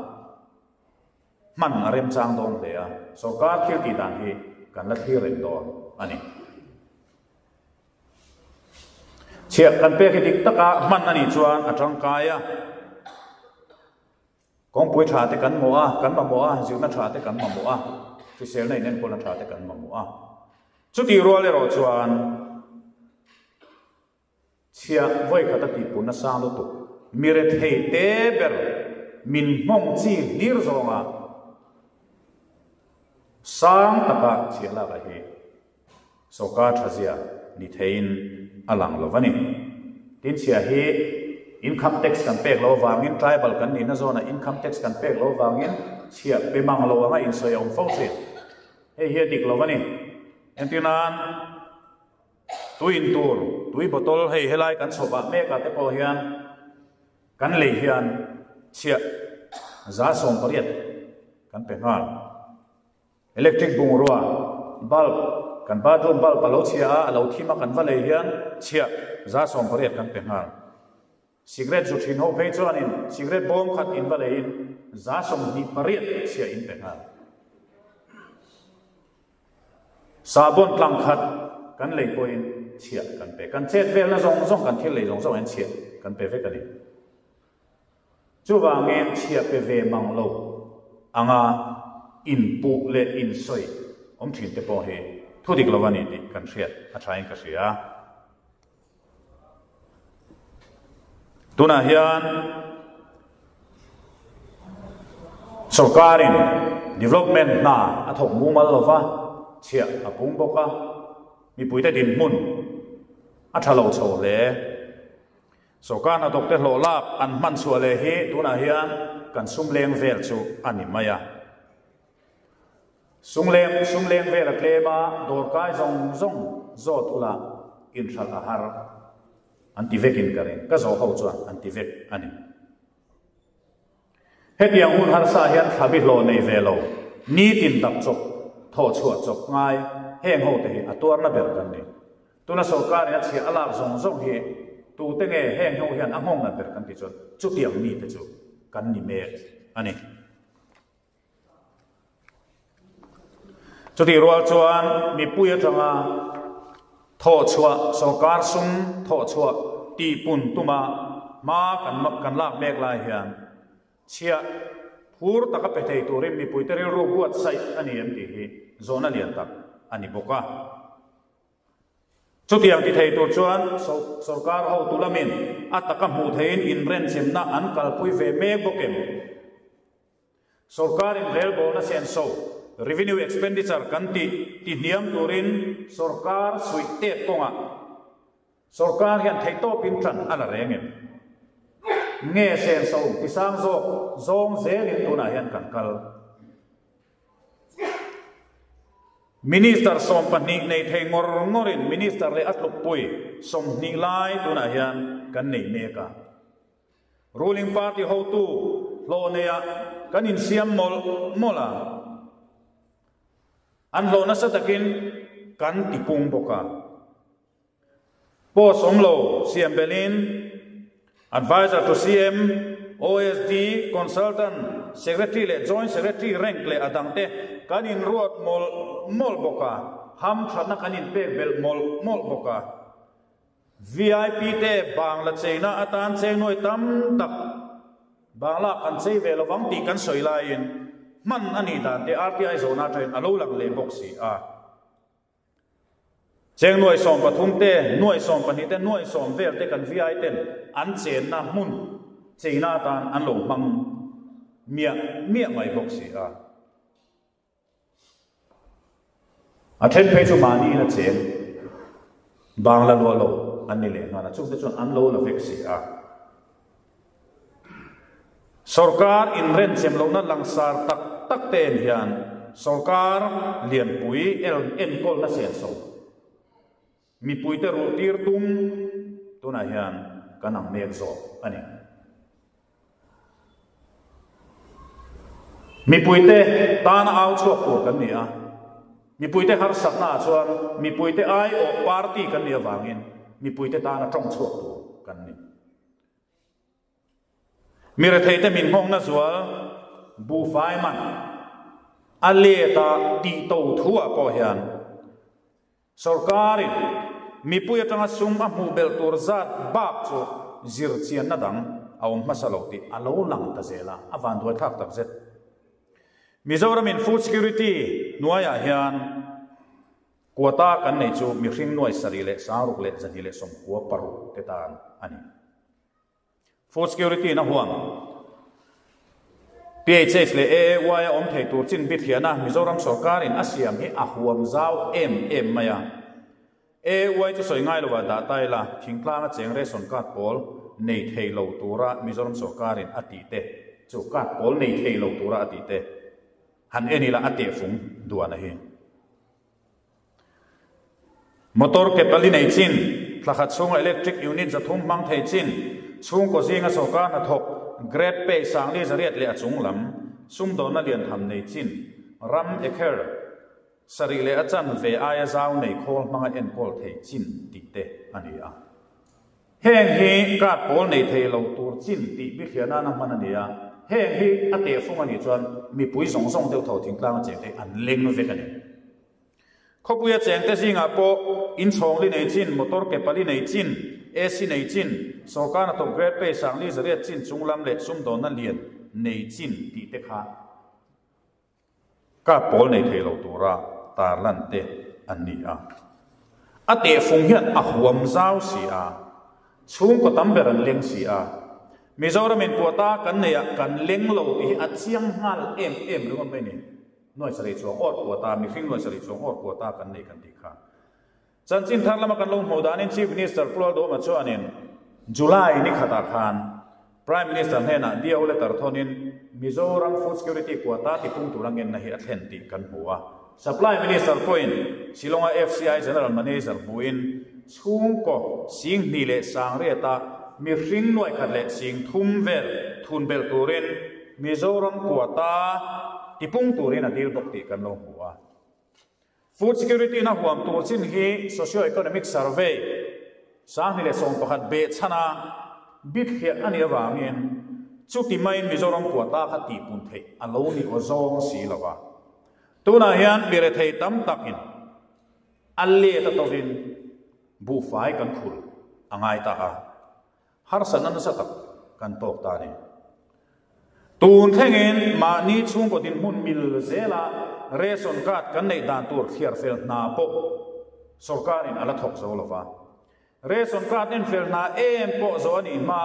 hman a remchang dawn hle a, sorkar thil tih dan hi kan la thlir reng dawn a ni. Chhiah kan pek hi dik taka hman a nih chuan a tangkai a. Kawngpui tha te kan mawh a, kan mamawh a, zirna tha te kan mamawh a, hriselna inenkawlna tha te kan mamawh a. Chutih rual erawh chuan chhiah vawikhat a tihpunna sang lutuk, mi rethei te ber min nghawng chi hlir zawnga sang taka chhiah lak a hi Sawrkar thazia ni theiin a lang lo a ni. Tin chhia hi income tax kan pek loh avangin tribal kan nihna zawnah income tax kan pek loh avangin chhia pe mang lo anga insawi a awm fo thin. Hei hi a dik lo a ni. Entir nan tui in tur, tui bottle hei helai kan chhawpah mekah te pawh hian kan lei hian chhia 180 kan pe nghal. Electric bungrua, bulb, kan bathroom bulb a lo chhia a, a lo thim a kan va lei hian chhiah 180 kan pe nghal. Cigarette zu thin ho phei chuanin cigarette bawm khat in va leiin 28 chhiah in pe nghal. Sahbawn tlang khat kan lei pawhin chhiah kan pe. Kan chet velna zawng zawng kan thil lei zawng zawng hian chhiah kan pe vek a ni. Chuvangin chhia pe ve mang lo anga inpuh leh insawi awm thin te pawh hi thu dik lo a ni tih kan hriat a thain ka hria. Tunah hian sorkarin development hna a thawk mumal lo va, chhia a pung bawk a, mipuite dinhmun a tha lo chho hle. Sorkar hnathawkte hlawh lak an hman chhuah leh hi tunah hian kan sum leng vel chu a ni mai a. Sum leng sum leng vel a tlem a, dawrkai zawng zawng zawt ula inhralh a har an ti vekin ka ring. Ka zawh ho chuan an ti vek a ni. Hetiang hun harsa hian thlabi hlawh nei ve lo, nitin dap chawp, thawh chhuah chawp ngai heng ho te hi a tuarna ber kan ni. Tuna sorkarin a chhiah a lak zawng zawng hi tute nge heng ho hian a nghawng nat ber kan ti chuan chutiang mite chu kan ni mek a ni. Chutih rual chuan mipui atanga thawhchhuah, sorkar sum thawhchhuah tihpun tuma hma kan kan lak mek lai hian chhiah phur taka pe thei turin mipuite rilru buatsaih a ni em tih hi zawhna lian tak a ni bawk a. Chutiang ti thei tur chuan sorkar hotu lamin a taka hmuh theihin inrenchemna an kalpui ve mek bawk em? Sorkarin relbawlna senso, revenue expenditure, kan tih tihniam turin sorkar suih tet kawngah sorkar hian theihtawpin ṭan a la reng em? Nge senso tisang zawk zawng zelin tunah hian kan kal? Minister 12 nei thei ngawr ngawrin minister leh a tlukpui 20 lai tunah hian kan nei mek a. Ruling party hotu hlawh neiah kan insiam mawlh mawlh a, an hlawh nasa takin kan tipung bawk a. Post awm lo siam belhin Adviser to CM, OSD, Consultant, Secretary leh Joint Secretary rank leh a dangte kan inruat mawlh mawlh bawk a, hamthatna kan inpek belh mawlh mawlh bawk a. VIP te Bangla cheina atan chengnuai tam tak Bangla kan chei ve lovang tih kan sawi laiin hman a nih dan te RTI zawhna atangin a lo lang leh bawk si a. Chengnuai 13 te, nuai 12 te, nuai 10 vel te kan VI ten an chenna hmun cheina atan an lo hmang miah miah mai bawk si a. A then phei chu mahni in a cheng. Bangla luah lo. an ni leh nghal a, chungte chuan an lo la vek si a. Sorkar inrenchem lohna langsar tak tak te en hian sorkar lianpui enkawlna senso mipuite ruhtir tum tunah hian kan ang mek zawk a ni. Mipuite tana au chhuak tur kan ni a, mipuite harsatnaah chuan mipuite aiawh party kan nih avangin mipuite tana tawng chhuak tur kan ni. Mi retheite min nghawngna zual buhfai man a let a tih to thuah pawh hian Sorkarin mipui atanga sum a hmuh belh tur zat bak chu zirchianna dang a awm hmasa lo tih a lo lang ta zel a, a vanduai thlak tak zet. Mizoramin food security hnuaiah hian quota kan nei chu mihring nuai sarih leh sangruk leh 296 te tan a ni. Food Security in a huam. PHH leh AAY a awm thei tur chin bithiahna Mizoram sorkarin a siam hi a huam zau em em mai a. AAY chu sawi ngai lovah dah ta ila, thingtlanga cheng ration card pawl nei thei lo tura Mizoram sorkarin a tih te chu card pawl nei thei lo tura a tih te han en ila a tehfung duan a hi. Motor ke pali nei chin, thla khat chhunga electric unit 300 hmang thei chin, chhungkaw zinga sorkar hnathawk, grade pay sangli 800 leh a chung lam, sumdawnna lian tham nei chin, ram acre sarih leh a chan ve aia zau nei khawl hmanga enkawl thei chin tih te a ni a. Heng hi card pawl nei thei lo tur chin tih bithliah nana hman a ni a, heng hi a tehfung a nih chuan mipui zawng zawng deuh tho thingtlang a cheng te an leng vek a ni. Khawpuia chengte zingah pawh inchhawng li nei chin, motor ke pali nei chin, AC nei chin, sorkar hnathawk grade pay sangli 800 chin chunglam leh sumdawnna lian nei chin tih te kha card pawl nei thei lo tura tarlan te an ni a. A tehfung hian a huam zau si a, chhungkaw tam ber an leng si a. Mizoramin quota kan neihah kan leng lo tih hi a chiang nghal em em ringawt mai a ni. Nuai sarih chuang awr quota, mihring nuai sarih chuang awr quota kan nei kan tih kha. Chanchin thar lama kan lo hmuh danin Chief Minister Pu Lalduhoma chuanin July ni khatah khan Prime Minister hnenah DO letter thawnin Mizoram Food Security quota tipung tura ngenna hi a thlen tih kan hmu a. Supply Minister pawhin Shillong-a FCI General Manager hmuhin chhungkaw 20,000 leh 800-a mihring nuai khat leh 30,000 vel thun belh turin Mizoram quota tipung turin a dil bawk tih kan lo hmu a. Food security na huam tur chin hi Socio-Economic Survey 2011 behchhan a bithliah a nih avangin chuti maiin Mizoram quota kha tihpun theih a lo ni aw zawng si lo va. Tunah hian mi rethei tam takin a let a tovin buhfai kan khul a ngai ta a. Harsatna nasa tak kan tawk ta a ni. Tun thlengin mahni chhungkaw dinhmun mil zela ration card kan neih dan tur thliar fel hna pawh sorkarin a la thawk zo lo va. Ration card en fel hna em pawh zo a nih hma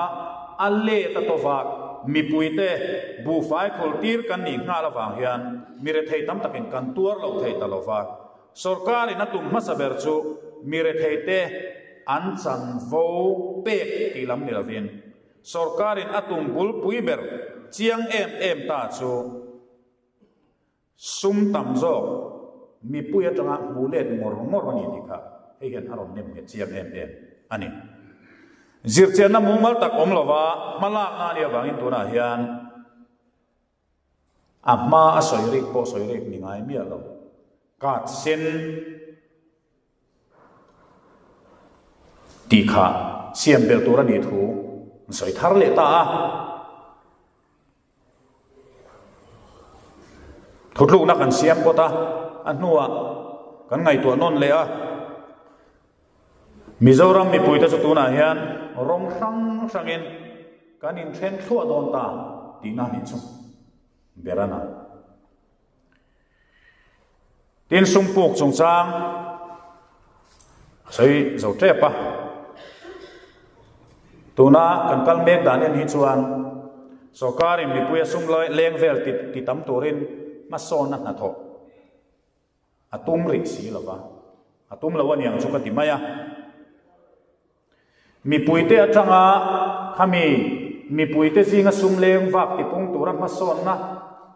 a let a tawva mipuite buhfai khul tir kan nih nghal avang hian mi rethei tam takin kan tuar lo thei ta lo va. Sorkarin a tum hmasa ber chu mi retheite an chanvo pek tih lam ni lovin, sorkarin a tum bulpui ber chiang em em ta chu sum tam zawk mipui atanga hmu let ngawr ngawr a ni tih kha hei hian a rawn nem nghet chiang em em a ni. Zirchianna mumal tak awm lova hmalakna a nih avangin tunah hian A hma a sawi rik pawh sawi rik ni ngai miah lo. Card sen tih kha siam belh tur a nih thu an sawi thar leh ta a. Thutlukna kan siam phawt a, a hnuah kan ngaihtuah nawn leh a. Mizoram mipuite chu tunah hian rawng hrang hrangin kan inthen thluah dawn ta tihna a nih chu ber a na. Tin sum puk chungchang a sawi zo tep a. Tuna kan kal mek dan en hi chuan sorkarin mipuia sum leng vel ti tam turin hmasawnna hnathawh A tum rih si lo va, a tum lo aniang chu ka ti mai a. Mipuite atanga khami mipuite zinga sum leng vak tipung tura hmasawnna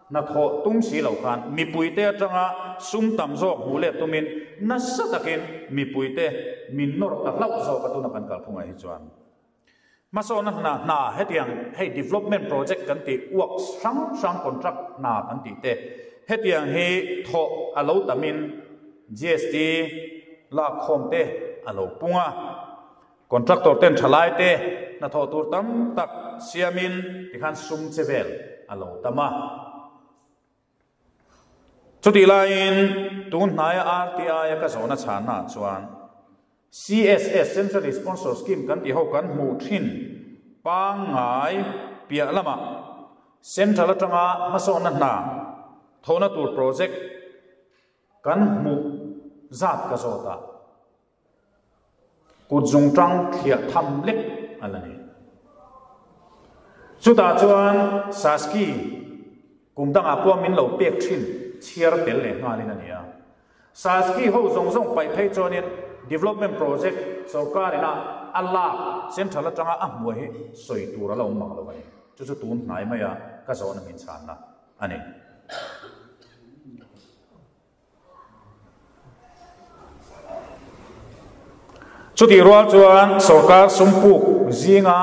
hnathawh tum si lo khan mipuite atanga sum tam zawk hmuh let tumin nasa takin mipuite min nawr ta hlauh zawk a tuna kan kalphungah hi chuan. Hmasawnna hna hna hetiang hei development project kan tih works hrang hrang contract hna kan tih te hetiang hi thawh a lo tamin GST lakkhawm te a lo pung a, contractor ten thalai te hnathawh tur tam tak siamin tikhan sum che vel a lo tam a. Chutih laiin tun hnaia RTI a ka zawhna chhannaah chuan CSS, Centrally Sponsored Scheme, kan tih ho kan hmuh thin pangngai piah lamah Central atanga hmasawnna hna thawhna tur project kan hmuh zat ka zawt a. Kut zungtang thliah tham lek a la ni. Chutah chuan Saski kum dangah pawh min lo pek thin chhiar tel leh nghalin a ni a. Saski ho zawng zawng paih phei chuanin development project sorkar ina a lak central atanga a hmuai hi sawi tur a la awm mang lo a ni. Chu chu tun hnai maia ka zawhna min chhanna a ni. Chutih rual chuan sorkar sumpuk zinga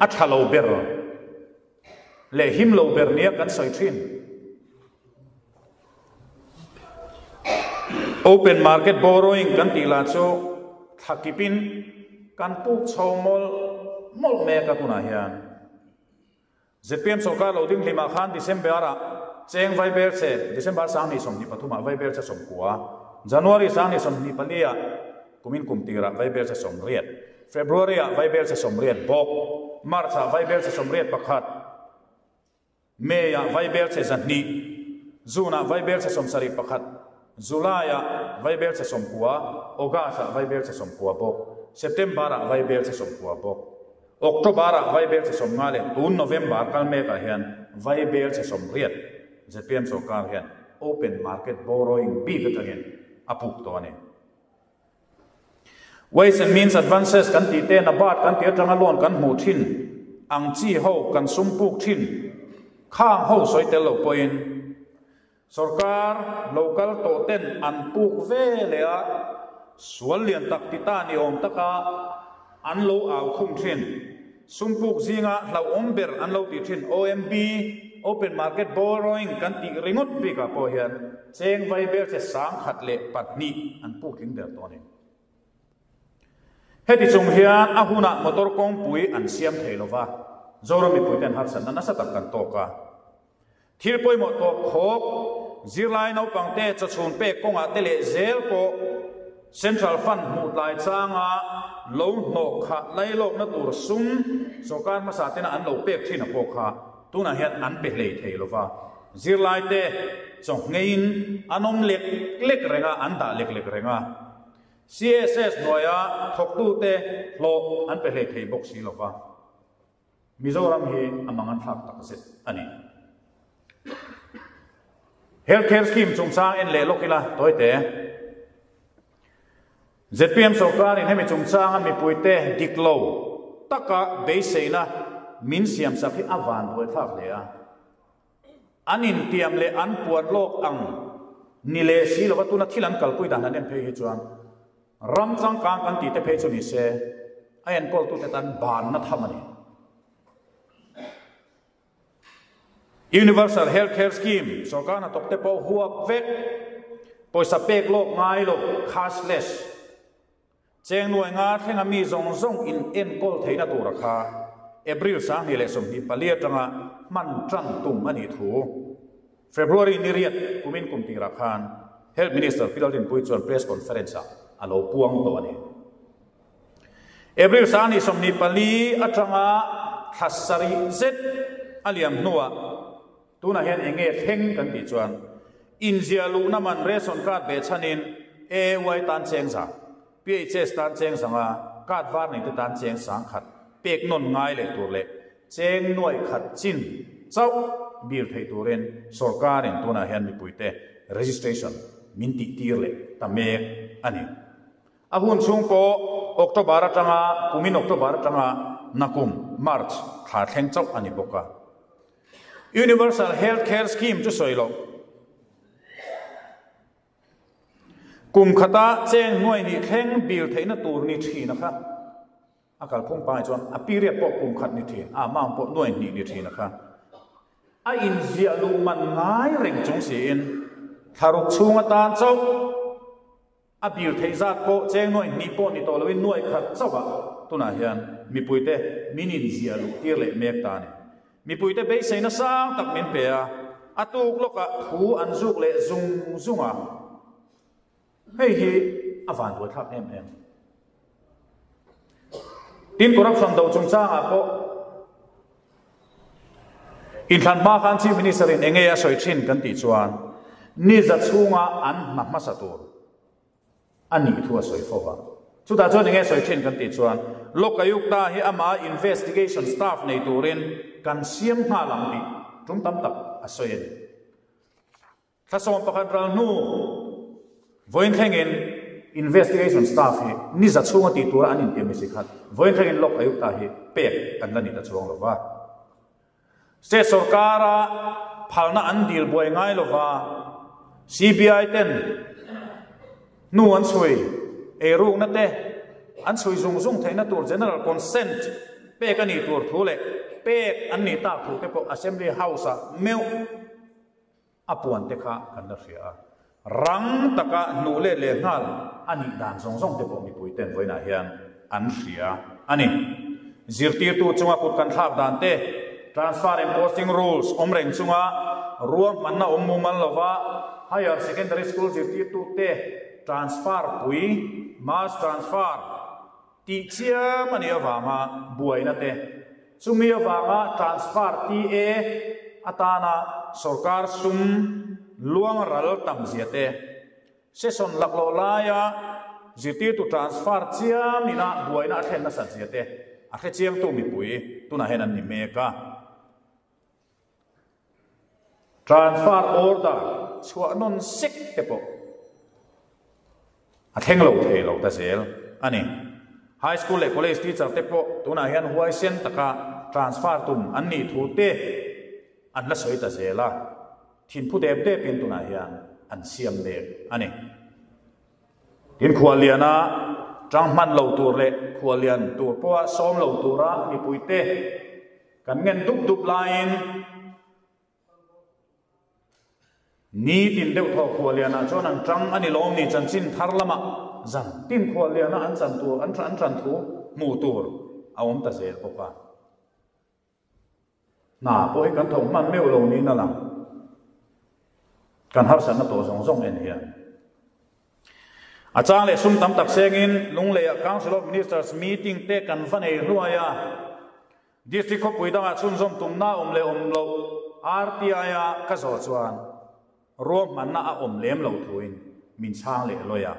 a tha lo ber leh him lo ber nia kan sawi thin. Open market borrowing kan tih lah chu thlakipin kan puk chho mawlh mawlh mek a tunah hian. Zpm sawrkar lo ding hlimah khan December-ah cheng vaibel che, December 2023 ah vaibel che 90, January 2024 ah kumin kum tirah vaibel che 80, February-ah vaibel che 80 bawk, March-ah vaibel che 81, May-ah vaibel che 200, June-ah vaibel che 71, July-ah vaibel che 90, August-ah vaibel che 90 bawk, September-ah vaibel che 90 bawk. October-ah Vaibel che 50 leh tun November kal mekah hian Vaibel che 80 zpm sorkar hian open market borrowing bik atangin a puk tawh a ni. Ways and Means Advances kan tih te, NABARD kan tih atanga loan kan hmuh thin ang chi ho kan sum puk thin khang ho sawi tel lo pawhin Sorkar lo kal tawh ten an puk ve leh a, sual lian tak ti ta ni awm taka an lo au khum thin. Sum puk zinga hlauhawm ber an lo tih thin OMB, Open Market Borrowing, kan tih ringawt bikah pawh hian cheng vai ber che 1002 an puk tling der tawh a ni. Heti chung hian a hunah motor kawngpui an siam thei lova, Zoram mipuiten harsatna nasa tak kan tawk a. Thil pawimawh tawp khawp, zirlai naupangte chawchhun pek kawngah te leh zel pawh Central Fund hmuh tlai changa lo hnawh khah lailawkna tur sum sorkar hmasa tena an lo pek thin a pawh kha tunah hian an pe hlei thei lova. Zirlaite chawngheiin an awm lek lek reng a, an dah lek lek reng a. CSS hnuaia thawktute hlawh an pe hlei thei bawk si lova. Mizoram hi a mang an thlak tak zet a ni. Health Care Scheme chungchang en leh lawk ila tawite. Zpm sorkarin hemi chungchanga mipuite dik lo taka beiseina min siamsak hi a van buaithlak hle a. An intiam leh an puan lawk ang ni leh si lova tuna thil an kalpui dan han en phei hi chuan ram changkang kan tih te phei chu ni se a enkawltute tan banna tham a ni. Universal Health Care Scheme sorkar hnathawk te pawh huap vek, pawisa pek lawk ngai lo, cashless, Cheng nuai nga thlenga mi zawng zawng in enkawl theihna tura kha April 2024 atanga hman tan tum a nih thu February ni riat kumin kum tirah khan Health Minister Pi Lalrinpuii chuan press conference ah a lo puang tawh a ni. April 24 atanga thla sarih zet a liam hnuah Tunah hian eng nge thleng kan tih chuan inziah luhna man ration card ve chhanin AAY tan cheng za, PHS tan cheng zanga, card var neite tan cheng 1000 pek nawn ngai leh tur leh cheng nuaih khat chin chauh bir theih turin sorkarin tunah hian mipuite registration min tihtir leh ta mek a ni. A hun chhung pawh October atanga kumin October atanga nakum March thla thleng chauh a ni bawk a. Universal Health Care Scheme chu sawi loh. Kum khata cheng hnuai nih thleng bil theihna tur ni thin a kha. A kalphung pangai chuan a period pawh kum khat ni thin, a amount pawh nuai hnih ni thin a kha. A inziah luh man ngai reng chung siin thlaruk chhung atan chauh a bil theih zat pawh cheng nuai hnih pawh ni tawh loin nuai khat chauhah tunah hian mipuite min inziah luh tir leh mek ta a ni. Mipuite beiseina sang tak min pe a, a tuk lawkah thu an zuk leh zung zung a. Hei hi a van buaithlak em em. Tin, corruption do chungchangah pawh inthlan hma khan Chief Minister in enge a sawi thin kan tih chuan ni za chhunga an hna hmasa tur a nih thu a sawi fo va. Chutah chuan enge sawi thin kan tih chuan Lokayukta hi ama investigation staff nei turin kan siam nghal ang tih tum tam tak a sawi a ni. Thla 11 ral hnu vawiin thlengin investigation staff hi ni za chhunga tih tura an intiam ni si khat vawiin thlengin Lokayukta hi pek an la ni ta chuang lo va. State sorkara phalna an dil buai ngai lo va, CBI ten hnu an chhui, eirukna te an chhui zung zung theihna tur general consent pek a nih tur thu leh pek an nih tak thu te pawh Assembly House-ah meuh A puan te kha kan la hria a, rang taka hnuh let leh nghal a nih dan zawng zawng te pawh mipui ten vawiinah hian an hria a ni. Zirtirtu chunga kut kan thlak dan te, transfer and posting rules awm reng chunga ruahmanna awm mumal lova higher secondary school zirtirtu te transfer pui, mass transfer, Tih chiam a nih avanga buaina te, chumi avanga transfer TA atana sorkar sum luang ral tam zia te, session laklawh laia zirtirtu transfer chiam ina buaina a thlen nasat zia te a hrechiangtu mipui tunah hian an ni mek a. Transfer order chhuah nawn sek te pawh a thleng lo thei lo ta zel a ni. High school leh college teacher te pawh tunah hian huaisen taka transfer tum an nih thu te an la sawi ta zel a, thinphu dep depin tunah hian an siam mek a ni. Tin khualliana tang hman lo tur leh khuallian tur pawha sawm lo tura mipuite Kan ngen dup dup laiin nitin deuh thaw khuallianah chuan an tang a ni lawm ni chanchin thar lamah zan tin khualliana an chan tur an an tan thu hmuh tur a awm ta zel bawk a. Hna pawh hi kan thawk hman meuh lo niin a lang. Kan harsatna tawh zawng zawng en hian. A chang leh sum tam tak sengin Lungleiah Council of Ministers meeting te kan va nei hluai a. District khawpui dangah chhunzawm tumna awm leh awm loh RTI-a ka zawh chuan ruahmanna a awm lem lo thuin min chhang leh lawi a.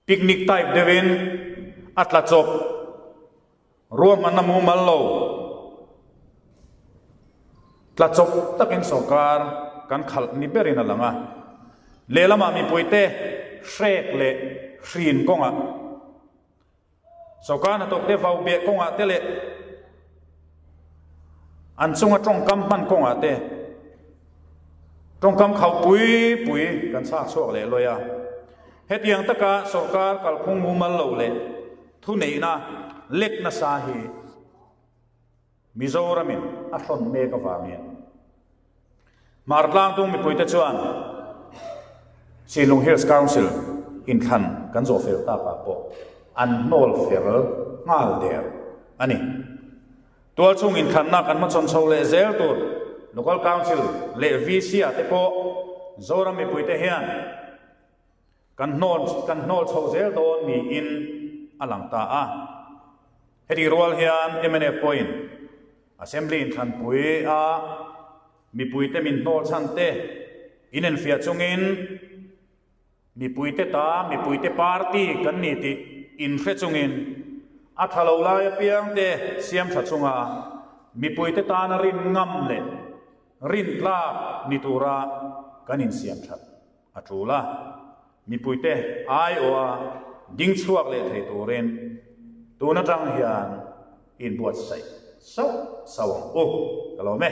Picnic type deuhin a tla chawp, ruahmanna mumal lo tla chawp takin sorkar kan khalh ni berin a lang a. Lehlamah mipuite hrek leh hrin kawngah Sorkar hnathawkte vau beh kawngah te leh an chunga tawngkam hman kawngah te tawngkam khauh pui pui kan chhak chhuak leh lawi a. Hetiang taka sorkar kalphung mumal lo leh thuneihna lek nasa hi Mizoramin a hrawn mek avangin Hmartlangtu mipuite chuan Shillong Hills Council inthlan kan zawh fel takah pawh an hnawl fel nghal der a ni. Tualchhung inthlanna kan hmachhawn chho leh zel tur Local Council leh VC ah te pawh Zoram mipuite hian Kan hnawl kan hnawl chho zel dawn niin a lang ta a. Heti rual hian mnf pawhin Assembly inthlanpui a mipuite min hnawl chhan te inenfiah chungin mipuite ta mipuite party kan ni tih inhre chungin a tha lo lai apiang te siam tha chunga mipuite tana rin ngam leh rin tlak ni tura kan insiam that. A tul a. mipuite aiawha ding chhuak leh thei turin tun atang hian inbuatsaih sauh sauh ang u. Ka lawm e.